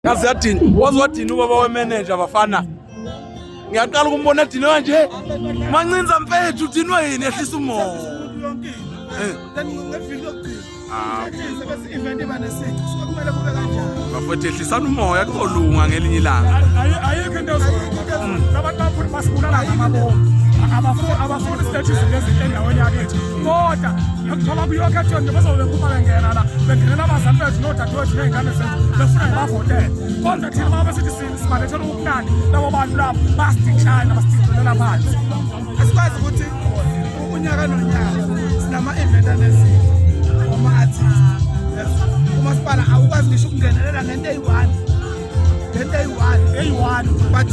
Yazi yadini, waze wadini ubaba wemanager bafana. Ngiyaqala ukumbona edinwe kanje. Mancinza mfethu udinwe yini ehlisa umoya. Eh. Then ngeviki lokugcina. Ah. Bese event iba nesici. So kumele kube kanjani? Bafethu ehlisana umoya kuzolunga ngelinye ilanga. Ayikho into ezolunga. Labantu bafuna basibulala ngamabomu. Abafuni silethe izinto ezinhle endaweni yakithi. Kodwa ngokuthola kuyokhethweni nje bazobe bephuma bengena la bengenela abazali bethu nodadewethu ney'ngane zethu befuna ngibavotele kodwa thina uma besithi sibalethela ubumnandi labo bantu labo bayasidikshayina basidicilela phansi. Asikwazi ukuthi unyaka nonyaka sinama-event anezinto ama-artist umasipala awukwazi ngisho ukungenelela ngento eyi-one, ngento eyi-one, eyi-one, but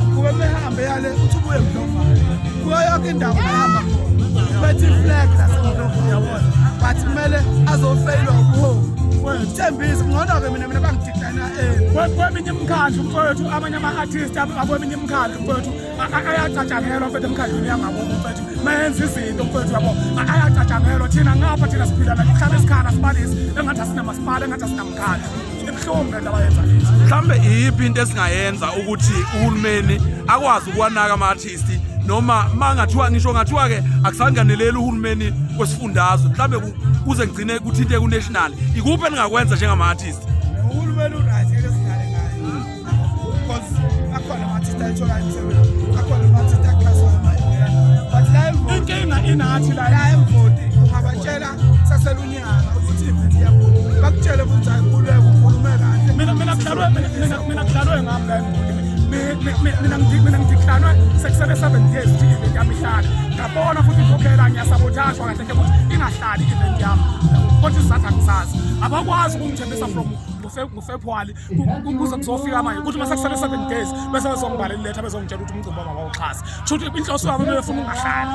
ugube mehambe yale uthi ubuye mdlovana kuyo yonke indawo ehamba khona bethi iflag lasemdlovana, yabona, but kumele azofeyilwa ubuholi. Thembisa ngcono-ke mina bangididana. Kweminye imikhandlu mfowethu, amanye ama-artist akweminye imikhandlu mfowethu ayacatshangelwa mfethu emkhandlwini yangakubo mfethu, mayenza izinto mfethu, yabo, ayacatshangelwa. Thina ngapha thina siphila la kuhlala isikhala sibalisi engathi asinamasipala, engathi asinamkhandlu. Ibuhlungu le nto abayenza kithi. Mhlambe iyiphi into esingayenza ukuthi uhulumeni akwazi ukuwanaka ama-artist, noma mangathiwa ngisho ngathiwa-ke akusanganeleli uhulumeni wesifundazwe, mhlambe kuze kugcine kuthinte ku-national, ikuphi eningakwenza njengama-artist? Uhulumeni uright, ngeke sidlale ngayo because akhona ama-artist ayithola imisebenzi, akhona ama-artist axhaswa ama-event, but la eMvoti Inkinga inathi la. La eMvoti ungabatshela saselunyaka ukuthi i-event iyabuya, bakutshele futhi ayikhululeke ukhulume kahle. Mina kudlalwe ngami la eMvoti. Mina ngidiklanwe sekusele 7 days ukuthi i-event yami ihlale. Ngabona futhi ukhokhela ngiyasabothashwa kahle hle ukuthi ingahlali i-event yami, kodwa isizathu angisazi. Abakwazi ukungithembisa from ngoFebruary kuze kuzofika manje ukuthi uma sekusele 7 days bese bezongibhalela iletha bezongitshela ukuthi umcimbi wami abawuxhasi. Kusho ukuthi inhloso yabo bebefuna ungahlali.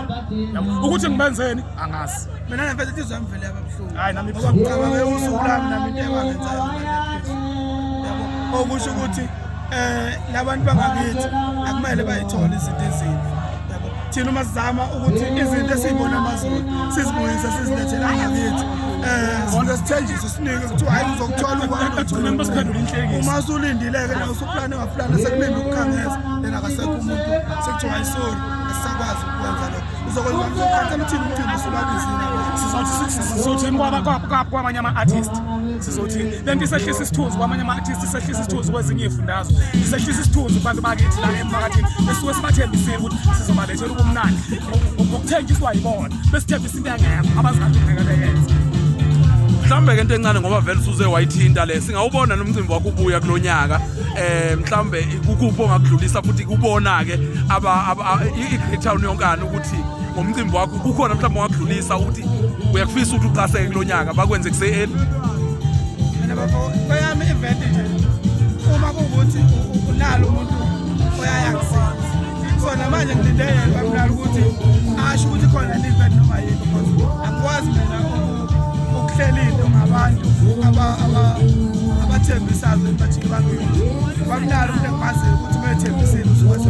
Yabo, ukuthi ngibenzeni angazi. Mina nemfethu inhliziyo yami vele yababuhlungu. Hayi, nami ngoba ngicabange usuku lami nami into ebangenza yona, yabo, okusho ukuthi labantu bangakithi akumele bayithole izinto ezimbi, yabo. Thina uma sizama ukuthi izinto esiyibona amazulu sizibuyise sizilethele angakithi, sifike sithenjiswe sinike kuthiwa hayi, uzokuthola. Ekugcineni basiphendula inhlekisa. Uma usulindile-ke nawe usuplane waplana sekulinde ukukhangeza, then akasekho umuntu, sekuthiwa hayi, sorry, asisakwazi ukwenza lokho. Uzokwenza uzokhansela uthini umcimbi usubabizile? Sizothini kwamanye ama-artist? Sizothini? Le nto isehlisa isithunzi kwamanye ama-artist, isehlisa isithunzi kwezinye iy'fundazwe, isehlisa isithunzi kubantu bakithi la emphakathini esuke sibathembisile ukuthi sizobalethela ubumnandi ngokuthengiswa yibona, besithembisa into engekho abazikade ngeke beyenze. Mhlawumbe ke into encane, ngoba vele usuze wayithinta le, singawubona nomcimbi wakho ubuya kulonyaka, mhlawumbe kukuphi ongakudlulisa futhi kubona ke i-Great Town yonkana ukuthi ngomcimbi wakho kukhona mhlawumbe ongakudlulisa ukuthi uyakufisa ukuthi uxhaseke kulonyaka bakwenze kuse-early? Mina bafo, kweyami event nje, uma kuwukuthi unalo umuntu oyaya kusiza, so namanje ngilinde yena bamnalo ukuthi asho ukuthi khona le event noma yini, because angikwazi mina ukuhlela into ngabantu abathembisayo bajike bangini. Bamnalo umuntu engimaziyo ukuthi uma ethembisile usuke.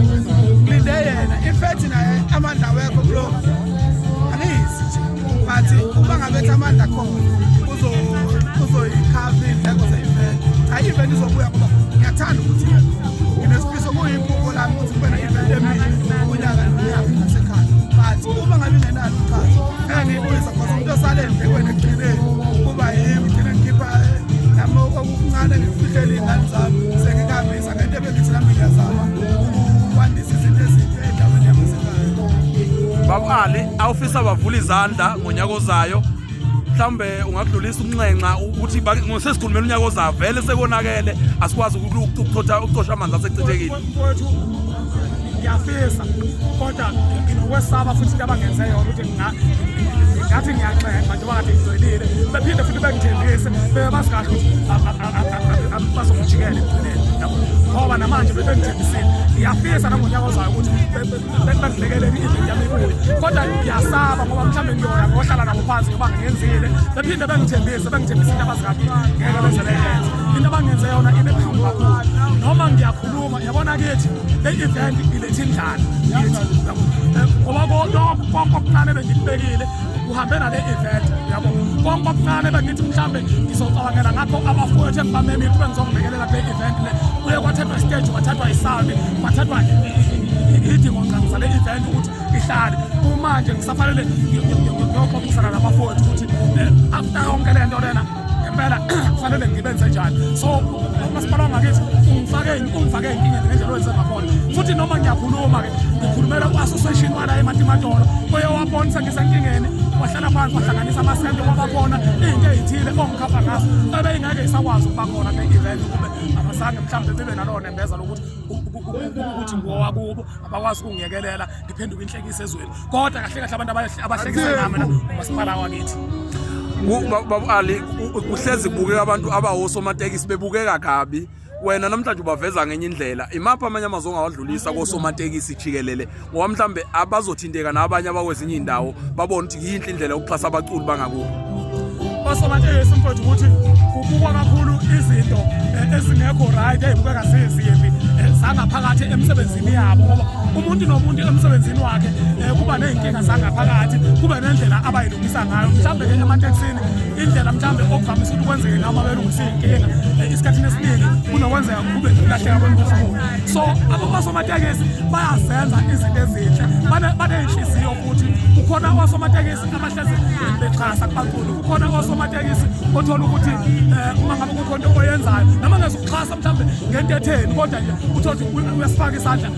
Ngilinde yena. In fact naye amandla awekho kulokhu, angiyisi nje, but uma ngabe ethi amandla khona uzoyikhava iy'ndleko ze-event. Cha, i-event izobuya ngoba ngiyathanda ukuthi ibe khona. Nginesifiso, kuyiphupho lami ukuthi kube ne-event emile unyaka nonyaka ngasekhaya, but uma ngabe ingenalo uxhaso ngeke ngiyibuyisa because umuntu osale endlekweni ekugcineni kuba yimi. Ngigcine ngikhipha nami okuncane ngikufihlele iy'ngane zami sengihambisa ngento ebengithi nami ngiyazama ukwandisa izinto ezinhle endaweni yamasekhaya. Baba Ali, awufisa bavula izandla ngonyaka ozayo, mhlawumbe ungakudlulisa ukunxenxa ukuthi sesikhulumela unyaka ozayo, vele sekonakele, asikwazi ukuchotha ukucosha amanzi asechithekile. Mfowethu, ngiyafisa kodwa nginokwesaba futhi into abangenze yona ukuthi ngathi ngiyanxenxa njengoba kade ngigcwelile, bephinde futhi bengithembise bebe bazi kahle ukuthi bazongijikela ekugcineni, yabo, ngoba namanje bebengithembisile. Ngiyafisa nangonyaka ozayo ukuthi bengilekelele i-event yami ibuye, kodwa ngiyasaba ngoba mhlawumbe ngiyoya ngohlala nabo phansi ngoba ngiyenzile bephinde bengithembise into abazi kahle ukuthi ngeke beze beyenze. Into abangenze yona ibe buhlungu kakhulu noma ngiyakhuluma, yabona kithi le event ilethe indlala kithi, yabo. Ngoba konke okuncane bengikubekile kuhambe nale event, yabo. Konke okuncane bengithi mhlambe ngizocabangela ngakho abafowethu engibamemile ukuthi bengizongilekelela kule kwaconsult kwathathwa idingo zale event ukuthi ihlale. Kumanje ngisafanele ngiyoxoxisana nabafowethu ukuthi after yonke le nto lena ngempela kufanele ngibenze njani. So umasipala wangakithi ungifake ey'nkingeni ngendlela owenze ngakhona. Futhi noma ngiyakhuluma-ke, ngikhulumela ku-association wala eMatimatolo oye wabona sengisenkingeni, wahlala phansi, wahlanganisa amasente, kwabakhona iy'nto ey'thile ongikhapha ngazo ebeyingeke isakwazi ukuba khona kule-event kube abazange mhlawumbe bebe nalowo nembeza lokuthi ukuthi ngowakubo abakwazi ukungiyekelela ngiphenduke inhlekisa ezweni. Kodwa kahle kahle abantu abahlekisa ngami la umasipala wakithi. Babu Ali, kuhlezi kubukeka abantu abawosomatekisi bebukeka kabi. Wena namhlanje ubaveza ngenye indlela. Imaphi amanye amazwi ongawadlulisa kosomatekisi jikelele, ngoba mhlambe abazothinteka nabanye abakwezinye iy'ndawo babone ukuthi yinhle indlela yokuxhasa abaculi bangakubo? Osomatekisi mfowethu, ukuthi kubukwa kakhulu izinto ezingekho right, ey'bukeka zizimbi zangaphakathi emsebenzini yabo, ngoba umuntu nomuntu emsebenzini wakhe kuba ney'nkinga zangaphakathi, kube nendlela abayilungisa ngayo. Mhlawumbe-ke ematekisini indlela mhlawumbe okuvamise ukuthi kwenzeke ngayo uma belungisa iy'nkinga, esikhathini esiningi kunokwenzeka kube nokulahleka kwemphefumulo. So abosomatekisi bayazenza izinto ezinhle, baney'nhliziyo, futhi kukhona osomatekisi abahlezi bexhasa kubaculi. Kukhona osomatekisi othola ukuthi uma ngabe kukhona into oyenzayo, noma ngezukuxhasa mhlawumbe ngento etheni, kodwa nje uthole ukuthi uyasifaka isandla,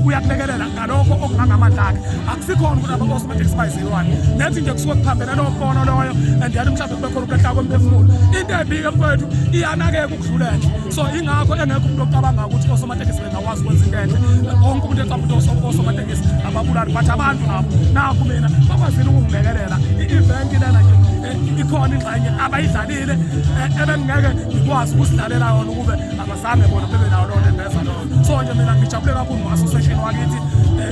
uyakulekelela ngalokho okungangamandla akhe. Akusikhona ukuthi osomatekisi bayizilwane nethi nje, kusuke kuphambene lowo mbono loyo, and then mhlawumbe kube khona ukulahla kwemphefumulo. Into embi-ke mfowethu iyanakeka ukudlula enhle, so ingakho engekho umuntu ocabanga ukuthi osomatekisi bengakwazi ukwenza into enhle. Wonke umuntu ecabanga ukuthi osomatekisi ababulali, but abantu nabo nakho mina bakwazile ukungilekelela. I-event lena nje ikhona ingxenye abayidlalile ebengingeke ngikwazi ukusidlalela yona ukube abazange bona bebe nawo lowo nembeza loyo. So nje mina ngijabule kakhulu ngo-association wakithi.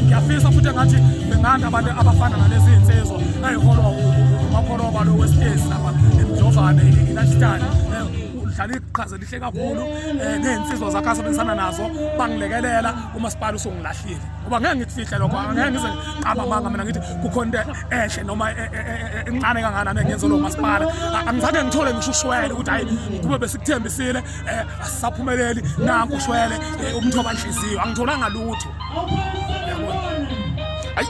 Ngiyafisa futhi engathi benganda abantu abafana nalezi iy'nsizwa ey'holwa umakholoba lo wesitezi lapha eMdlovane, i-lifestyle udlala iqhaza elihle kakhulu, ney'nsizwa zakhe asebenzisana nazo bangilekelela. Umasipala usungilahlile, ngoba ngeke ngikufihle lokho, angeke ngize ngiqamba amanga mina ngithi kukhona into enhle noma encane kangakanani engenze lo masipala. Angizange ngithole ngisho ushwele ukuthi hayi, kube besikuthembisile, asisaphumeleli, nanku ushwele, umthoba nhliziyo. Angitholanga lutho. Ayi,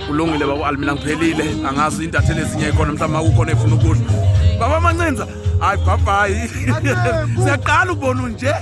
kulungile baba Ali, mina ngiphelile. Angazi intatheli ezinye ikhona mhlawumbe akukhona efuna ukusho. Baba Mancinza, hayi, bye bye, siyaqala ukubona nje.